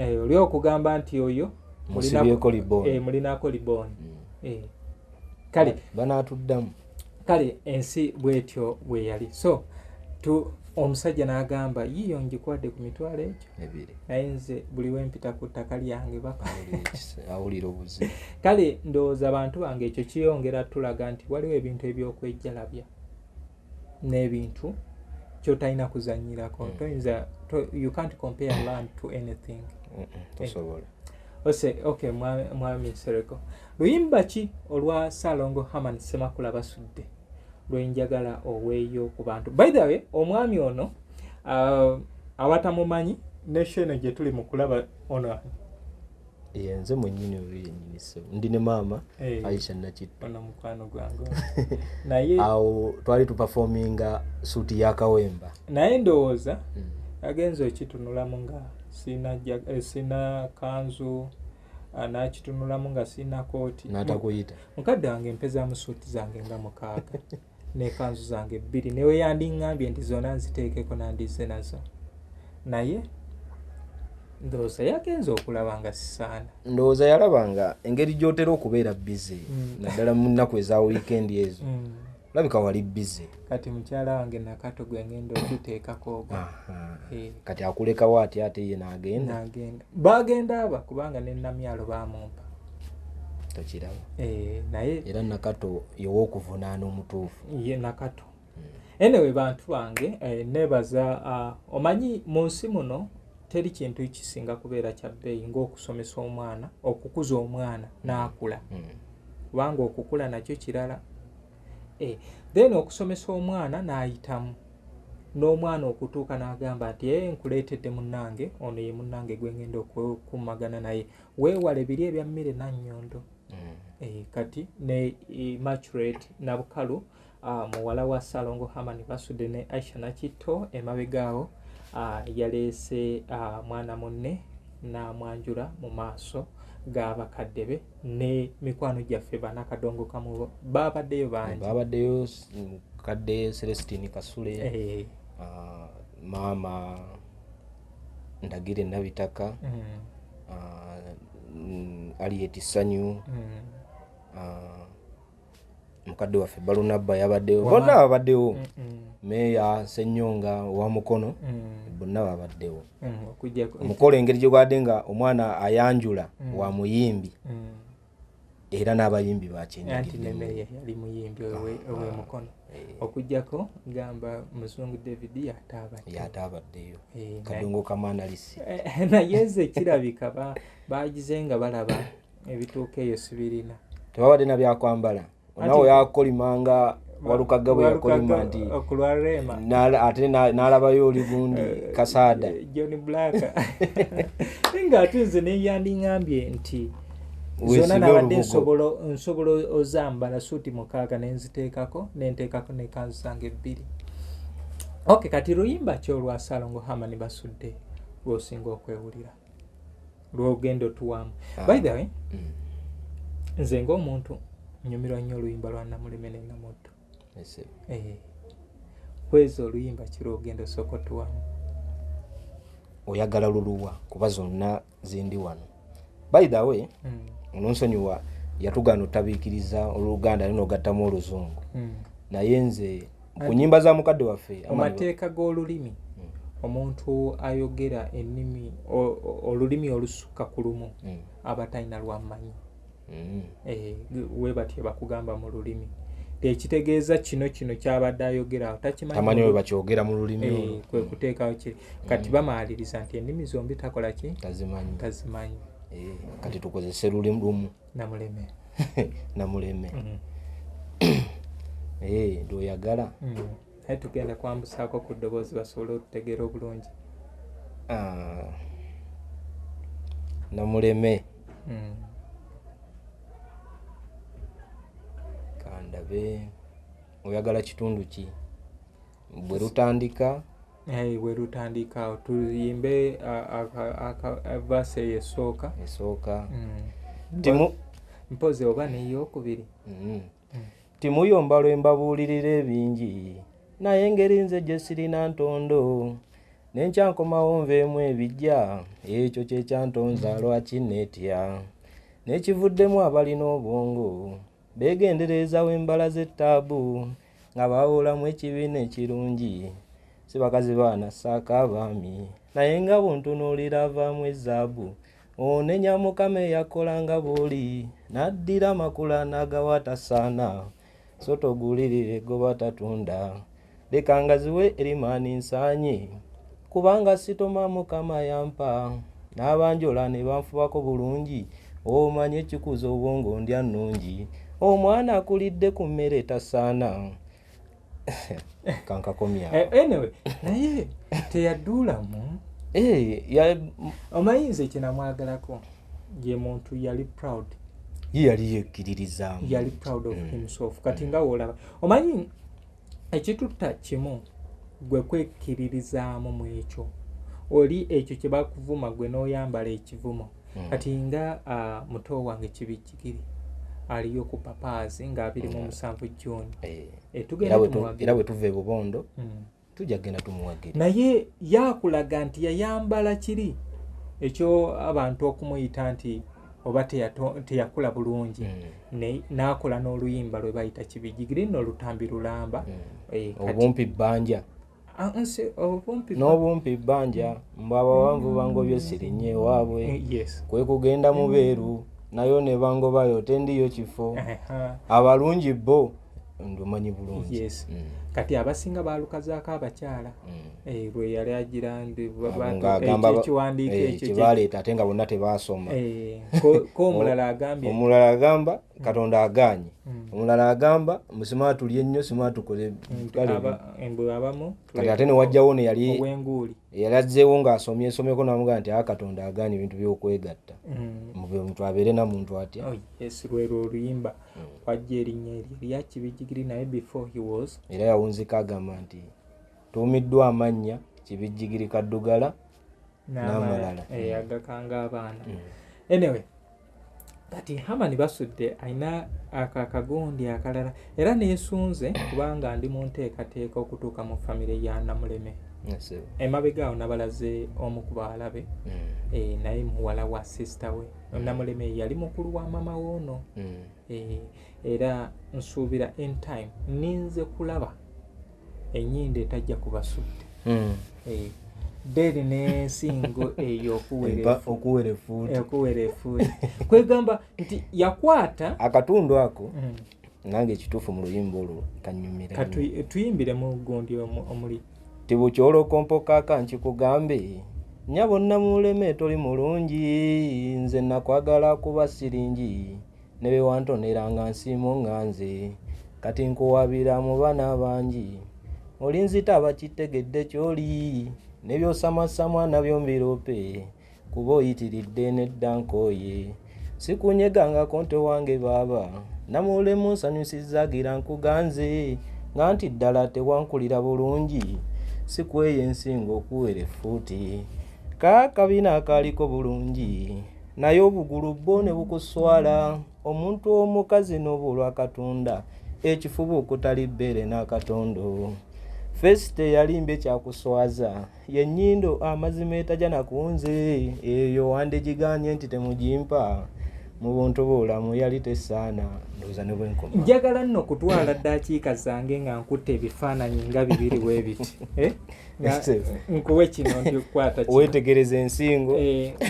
Speaker 2: Oli okugamba nti oyo
Speaker 1: Musibyeko libooni.
Speaker 2: Mulinako libooni. Kale
Speaker 1: Banaatuddamu.
Speaker 2: Kale ensi bwetyo bwe yali. So tu omusajja n'agamba, yiyo ngikwadde ku mitwalo egyo
Speaker 1: 2,
Speaker 2: naye nze buli wempita ku ttaka lyange baka
Speaker 1: Awulira obuzibu.
Speaker 2: Kale ndowooza abantu bange ekyo kiyongera tulaga nti waliwo ebintu ebyokwejjalabya n'ebintu kyotalina kuzanyirako. Toyinza you can't compare land to anything.
Speaker 1: Tosobola.
Speaker 2: Ose okay, mwami Nsereko, luyimba ki olwa Ssalongo Herman Ssemakula Basudde lwenjagala oweeyo ku bantu? By the way, omwami ono awatamumanyi nation gye tuli mu kulaba ono.
Speaker 1: Yenze mwennyini, oyo yennyini ssebo, ndi ne maama Aisha Nakitto.
Speaker 2: Ono mukwano gwange ono. Naye
Speaker 1: Awo twali tuperforminga suuti ya Kawemba.
Speaker 2: Naye ndowooza agenza okitunulamu nga sina sina kanzu. N'akitunulamu nga sirina kooti.
Speaker 1: N'atakuyita.
Speaker 2: Mukadde wange mpezaamu suuti zange nga 6 n'ekanzu zange 2, newe yandiŋŋambye nti zonna nziteekeko nandizze nazo, naye ndowooza yagenza okulaba nga sisaana.
Speaker 1: Ndowooza yalaba nga engeri gy'otera okubeera busy, naddala mu nnaku eza wiikendi ezo, labika wali busy.
Speaker 2: Kati mukyala wange Nakato gwe ngenda okuteekako ogwo.
Speaker 1: Kati akulekawo atya ate ye n'agenda?
Speaker 2: N'agenda, bagenda aba kubanga ne Namyalo bamumpa.
Speaker 1: Tokiraba?
Speaker 2: Naye
Speaker 1: era Nakato yewokuvunaana omutuufu.
Speaker 2: Ye Nakato. Anyway, bantu bange, nebaza. Omanyi mu nsi muno teri kintu kisinga kubeera kya bbeeyi ng'okusomesa omwana, okukuza omwana n'akula, kubanga okukula nakyo kirala. Then okusomesa omwana n'ayitamu n'omwana okutuuka n'agamba nti nkuleetedde munnange, ono ye munnange gwe ngenda okukumagana naye, weewale biri ebya mmere nannyondo. Kati ne Immaculate Nabukalu, muwala wa Ssalongo Hamani Basudde ne Aisha Nakitto, emabega awo yaleese mwana munne n'amwanjula mu maaso g'abakadde be ne mikwano gyaffe banakadongo kamu babaddeyo bangi.
Speaker 1: Babaddeyo mukadde Celestine Kasule, maama Ndagire Nabitaka, Aliet Sanyu, mukadde waffe Balunabba yabaddewo, bonna babaddewo, meeya Senyonga owa Mukono, bonna babaddewo. Omukolo engeri gye gwadde nga omwana ayanjula wa muyimbi, era n'abayimbi
Speaker 2: Anti ne meeya yali muyimbi ow'emukono, okuggyako gamba Muzungu David yataabadde.
Speaker 1: Yataabaddeyo. Kadongo kamanalisi.
Speaker 2: Naye nze kirabika bagize nga balaba ebituuka eyo sibirina.
Speaker 1: Tebabadde na byakwambala. Nawe yakolimanga Walukagga bwe yakolima nti ate n'alabayo oli gundi Kasaada.
Speaker 2: John Black, nga ate nze neyandiŋambye nti zonna nabadde nsobola ozambala suuti 6 nenziteekako nenteekako nekanzu zange 2. Ok, kati luyimba ki olwa Ssalongo Hamani Basudde lwosinga okwewulira lwogenda otuwamu? By the way, nze ng'omuntu nyumirwa nnyo oluyimba lwa Namuleme ne Namuddu. Kweza oluyimba ki lwogenda osooka otuwamu?
Speaker 1: Oyagala luluwa? Kuba zonna zindi wano. By the way, ononsonyiwa, yatugaana otabiikiriza Oluganda naye nogattamu Oluzungu, naye nze ku nyimba za mukadde waffe
Speaker 2: Mu mateeka g'olulimi, omuntu ayogera ennimi, olulimi olusukka ku lumu, aba talina lwamanyi. We batyo bakugamba mu lulimi, tekitegeeza kino kino kyabadde ayogera awo
Speaker 1: takimanyi we bakyogera mu lulimi.
Speaker 2: Kwe kuteekawo kiri kati bamaliriza nti ennimi zombi takola ki?
Speaker 1: Tazimanyi.
Speaker 2: Tazimanyi.
Speaker 1: Kati tukozese lulimi lumu.
Speaker 2: Namuleme.
Speaker 1: Namuleme lwoyagala.
Speaker 2: Naye tugenda kwambusaako ku ddoboozi basobole okutegeera obulungi.
Speaker 1: Namuleme. Kandabe, oyagala kitundu ki? Bwe lutandika?
Speaker 2: Bwe lutandika, tuyimbe verse eyo esooka.
Speaker 1: Esooka. Timu
Speaker 2: Mpozi oba neyokubiri.
Speaker 1: Timuyomba lwe mbabuulirira ebingi, naye engeri nze gye sirina ntondo, nenkya nkomawo nveemu ebijja, ekyo kye kyantonza lwaki neetya n'ekivuddemu. Abalina obwongo beegendereza w'embala z'ettaabu nga baawulamu ekibi n'ekirungi. Si bakazi baana ssaako abaami, naye nga buntunuulira avaamu ezaabu. Onenya Mukama eyakola nga bw'oli, n'addira amakula n'agawa tasaana. So togulirira egoba tatunda, leka ngaziwe erimaani nsaanye, kubanga sitoma Mukama yampa n'abanjola ne banfubako bulungi. Omanye ekikuza obwongo ndya nnungi, omwana akulidde ku mmere tasaana. Kankakomya.
Speaker 2: Anyway, naye teyadduulamu. Omanyi nze kyenamwagalako ye muntu yali proud.
Speaker 1: Ye yali yekkiririzaamu.
Speaker 2: Yali proud of himself. Kati nga woolaba, omanyi ekitutta kimu gwe kwekkiririzaamu mu ekyo, oli ekyo kye bakuvuma gwe n'oyambala ekivumo. Kati nga muto wange Kibijjigiri aliyo ku Papaazi nga 27 Juni. Tugenda tumuwagira.
Speaker 1: Era bwe tuva e Bubondo tujja kugenda tumuwagira.
Speaker 2: Naye yakulaga nti yayambala kiri ekyo abantu okumuyita nti oba teyakula bulungi, n'akola n'oluyimba lwe bayita Kibijjigiri, nno olutambi lulamba.
Speaker 1: Obumpi bbanja.
Speaker 2: Ah, nsi obumpi
Speaker 1: N'obumpi bbanja, mbw abawanvu bangobye sirinnya ewaabwe. Kwe kugenda mu beeru nayo ne bangobayo, tendiyo kifo. Abalungi bo ndumanyi bulungi.
Speaker 2: Kati abasinga balukazaako abakyala. Lwe yali agira ndi
Speaker 1: Abo ng'agamba
Speaker 2: ekiwandiiko ekyo
Speaker 1: kyebaleeta ate nga bonna tebaasoma.
Speaker 2: Ko omulala agambye
Speaker 1: Omulala agamba Katonda agaanye, omulala agamba musima tulye nnyo, sima tukole. Kale
Speaker 2: Embwe abamu
Speaker 1: Kati ate ne wajjawo ne yali
Speaker 2: obwenguuli.
Speaker 1: Yali azzeewo ng'asomye ensomeko n'amugamba nti, Katonda agaanye ebintu by'okwegatta. Muntu abeere na muntu atya?
Speaker 2: Oh, yes, lwe oluyimba kwajja erinnya eryo erya Kibijjigiri, naye before he was
Speaker 1: Era yawunzika agamba nti tuumiddwa amannya Kibijjigiri Kaddugala
Speaker 2: n'amalala.
Speaker 1: N'amalala.
Speaker 2: Agakanga abaana. Anyway, kati Hamani Basudde alina ako akagundi akalala, era neesunze kubanga ndi mu nteekateeka okutuuka mu famire ya Namuleme.
Speaker 1: Yes, sir.
Speaker 2: Emabega awo nabalaze omu ku bawala be, naye muwala wa sister we. Namuleme yali mukulu wa mama woono. Era nsuubira in time ninze kulaba ennyindo etajja kubasudde. Deri n'ensingo eyo okuwera
Speaker 1: Okuwera effuuti.
Speaker 2: Okuwera effuuti, kwegamba nti yakwata
Speaker 1: Akatundu ako nange ekituufu mu luyimba olwo kanyumira nnyo.
Speaker 2: Tuyimbire mu gundi omuli
Speaker 1: Tibukyolokompokaaka nkikugambe, nnyabo Namuleme toli mulungi, nze nakwagala kuba siringi, ne bye wantoneranga nsiimo ŋŋanze, kati nkuwabira mu baana bangi, olinzita abakitegedde ky'oli, ne by'osamasama nabyo mbiroope, kuba oyitiridde nedda nkooye, sikunyegangako nte wange baaba Namulemu, nsanyusizza gira nkuganze, nga nti ddala tewankulira bulungi, si kweyo ensingo okuwera effuuti, kaakabina akaaliko bulungi, naye obugulu bwo ne bukuswala, omuntu omukazi n'obulwa Katonda, ekifuba okutali bbeere n'akatondo, fesite yalimbye kyakuswaza, yennyindo amazima etajja nakunze, eyo wandigiganye nti temugimpa mu buntu bulamu yali tesaana. Ndowooza ne bwenkoma.
Speaker 2: Njagala nno kutwala ddakiika zange nga nkutte ebifaananyi nga bibiri bwe biti. Eh? Nkuwe kino nti okukwata kino.
Speaker 1: Weetegereza ensingo.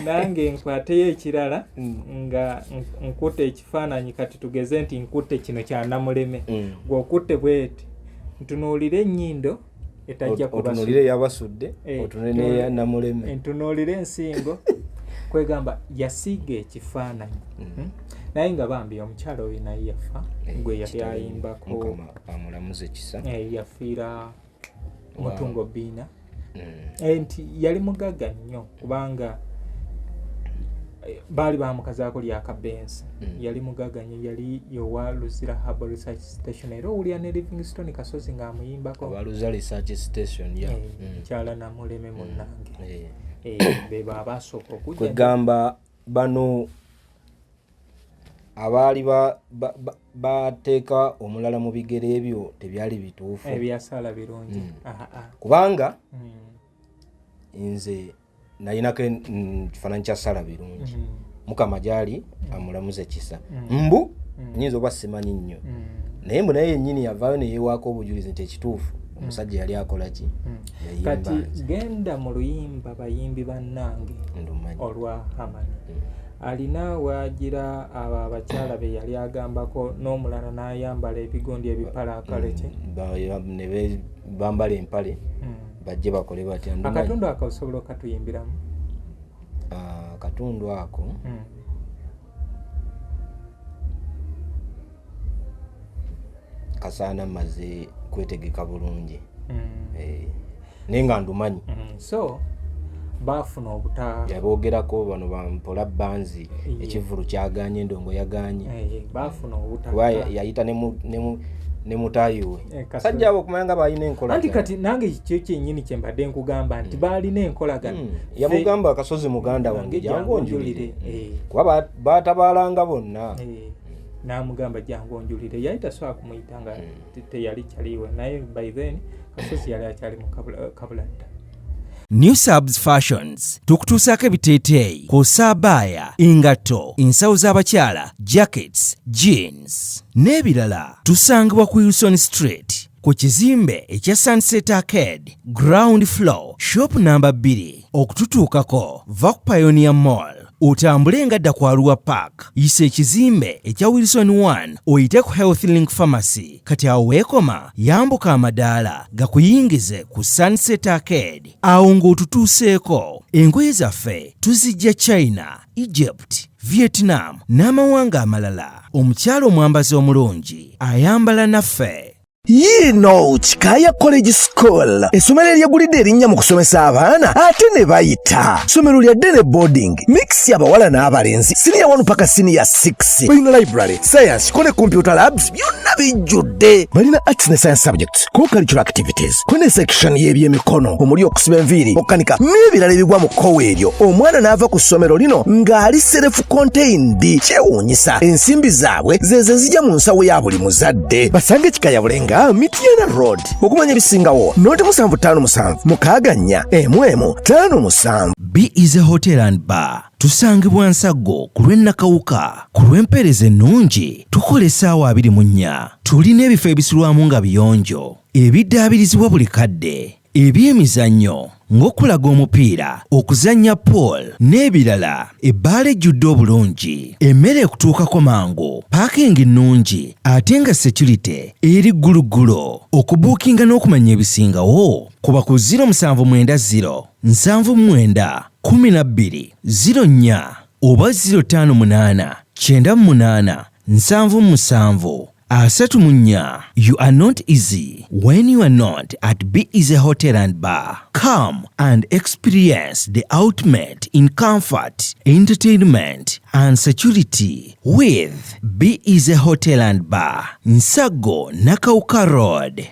Speaker 2: Nange nkwateyo ekirala nga nkutte ekifaananyi. Kati tugeze nti nkutte kino kya Namuleme, gwe okutte bweti, ntunuulire ennyindo etajja kubasudde.
Speaker 1: Otunuulire eyabasudde, otunule n'eya Namuleme.
Speaker 2: Ntunuulire ensingo, kwegamba yasiiga ekifaananyi. Naye nga bambi omukyala oyo naye yafa, gwe yali
Speaker 1: Kitalo.
Speaker 2: ayimbako.
Speaker 1: Mukama amulamuze ekisa.
Speaker 2: Yafiira Mutungo Biina. Nti yali mugagga nnyo kubanga baali bamukazaako lyakabensi. Yali mugagga nnyo, yali yowa Luzira Herbal Research Station, era owulira ne Livingstone Kasozi ng'amuyimbako.
Speaker 1: Abaluza Research Station ya
Speaker 2: Mukyala Namuleme munnange. Be baasooka okujja.
Speaker 1: Kwegamba bano abaali bateeka omulala mu bigere ebyo tebyali bituufu.
Speaker 2: Ebyasaala birungi.
Speaker 1: Kubanga nze nalinako kifaananyi kya Sala Birungi, Mukama gyali amulamuze kisa, mbu nyinza oba simanyi nnyo, naye mbu naye yennyini yavaayo neyewaako obujulizi nti ekituufu omusajja yali akola ki? Yayimba.
Speaker 2: Kati
Speaker 1: Nze
Speaker 2: genda mu luyimba Bayimbi Bannange
Speaker 1: Ndumanyi.
Speaker 2: olwa Hamani, alina waagira abo abakyala be yali agambako n'omulala n'ayambala ebigondi ebipalaakaleki.
Speaker 1: Ne bambala empale bajje bakole batya? Ndumanyi.
Speaker 2: Akatundu ako osobola okatuyimbiramu?
Speaker 1: Ah, akatundu ako kasaana maze kwetegeka bulungi. Naye nga ndumanyi.
Speaker 2: So baafuna obuta
Speaker 1: Yaboogerako bano bampola banzi. Ekivvulu kyaganye, endongo yaganye.
Speaker 2: Baafuna
Speaker 1: Kuba
Speaker 2: obutaka.
Speaker 1: yayita ne mu- ne mu- Ne mutaayi we.
Speaker 2: Eh,
Speaker 1: Sajja abo okumanya nga balina enkolagana.
Speaker 2: Anti kati nange kikyo kyennyini kye mbadde nkugamba nti baalina enkolagana.
Speaker 1: Yamugamba, "Akasozi muganda wange, jangu onjulire."
Speaker 2: Eh.
Speaker 1: Kuba baatabaalanga bonna.
Speaker 2: Eh, n'amugamba, "Jangu onjulire." Yali tasobola kumuyita nga teyali kyaliwe, naye by then Kasozi yali akyali mu Kabuladda.
Speaker 3: New Subs Fashions tukutuusaako ebiteeteeyi kw'ossa abaaya, engatto, ensawo z'abakyala, jackets, jeans n'ebirala. Tusangibwa ku Wilson Street ku kizimbe ekya Sunset Arcade, ground floor, shop namba 2. Okututuukako, va ku Pioneer Mall, otambule nga dda ku Arua Park, yisa ekizimbe ekya Wilson 1, oyite ku Health Link Pharmacy. Kati awo weekoma, yambuka amadaala gakuyingize ku Sunset Arcade. Awo ng'otutuuseeko. Engoye zaffe tuzijja China, Egypt, Vietnam n'amawanga amalala. Omukyala omwambazi omulungi ayambala naffe.
Speaker 4: Yiino Kikaaya College School, essomero eryegulidde erinnya mu kusomesa abaana ate ne bayita. Ssomero lya day ne boarding, mix, abawala n'abalenzi, siniya 1 paka siniya 6. Balina library, science ko ne computer labs, byonna bijjudde. Balina arts ne science subjects, co-curricular activities, ko ne section y'ebyemikono omuli okusiba enviiri, okukanika n'ebirala ebigwa mu kkowa eryo. Omwana n'ava ku ssomero lino ng'ali self contained. Kyewuunyisa, ensimbi zaabwe zezo zijja mu nsawo ya buli muzadde. Basange Kikaya Bulenga, Mityana Road. Okumanya ebisingawo, noti 757 64 11 57.
Speaker 3: B is a Hotel and Bar, tusangibwa Nsaggo ku lw'e Nakawuka. Ku lw'empeereza ennungi, tukola essaawa 24. Tulina ebifo ebisulwamu nga biyonjo, ebiddaabirizibwa buli kadde, ebyemizannyo ng'okulaga omupiira, okuzannya pool n'ebirala, ebbaala ejjudde obulungi, emmere ekutuukako mangu, parking nnungi ate nga security eri gguluggulo. Okubuukinga n'okumanya ebisingawo, kuba ku 0790 79 12 04 oba 058 98 77 34. You are not easy when you are not at Be Easy Hotel and Bar. Come and experience the ultimate in comfort, entertainment and security with Be Easy Hotel and Bar, Nsaggo, Nakawuka Road.